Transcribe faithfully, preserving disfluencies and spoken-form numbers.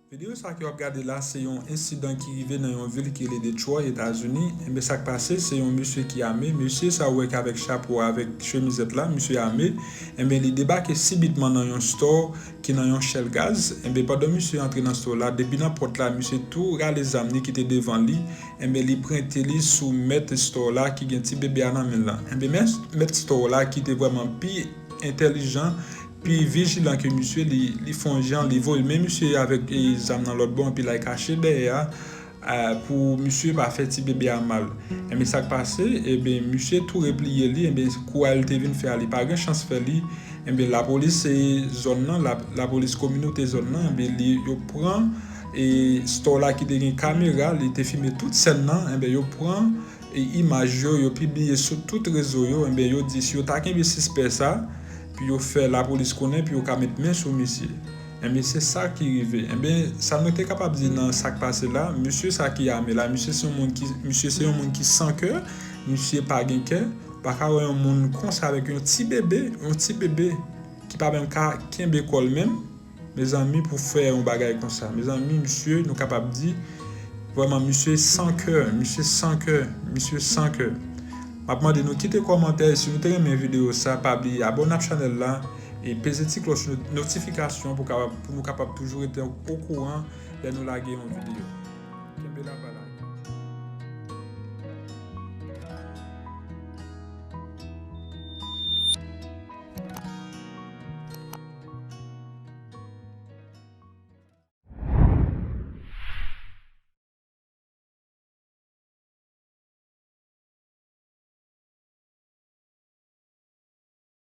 Videyo sa ke w ap gade la, se yon ensidan ki rive nan yon vil ki rele Detroit, Etazini. Enben, sa k pase, se yon mesye ki ame. Mesye sa ou wè ki avèk chapo a, avèk chemizèt la, misye ame. Enben, li debake sibitman nan yon store ki nan yon shell gaz. Enben, pandan misye antre nan store la, depi nan pòt la, misye tou rale zam li ki te devan li. Enben, li pwente li sou mèt store la ki gen ti bebe a nan men l lan. Enben, mèt, mèt store la ki te vrèman pi entèlijan, pi vijilan ke misye, li, li fè yon jan, li voye men misye avèk, e, zam nan lòt bò, epi l al kache dèyè a, a, pou misye pa fè ti bebe a mal. Enben, sa k pase, enben, misye tou repliye li, enben, kou a li te vin fè a, li pa gen chans fè li. Enben, lapolis, e, zòn nan, la, lapolis kominote zòn nan, enben, li, yo pran, e, store la ki te gen kamera, li te filme tout sèn nan, enben, yo pran, e, imaj yo, yo pibliye sou tout rezo yo, enben, yo di si yo ta kenbe sispè sa, pou yo fè lapolis konnen, pou yo ka met men sou misye. Enben, se sa ki rive. Enben, sa nou te kapab di nan sa k pase la, misye sa ki ame la, misye se yon moun ki, misye se yon moun ki san kè, misye pa gen kè, pa ka wè yon moun konsa avèk yon ti bebe, yon ti bebe ki pa menm ka kenbe kò l menm. Mezanmi, pou fè yon bagay konsa. Mezanmi, misye, nou kapab di, vrèman, misye san kè, misye san kè, misye san kè. M ap mande nou kite kòmantè, e si nou te renmen videyo sa, pa bliye abòne ak chanèl la, e peze ti klòch no-, notifikasyon pou kapab, pou nou kapab toujou rete okouran lè nou lage yon videyo.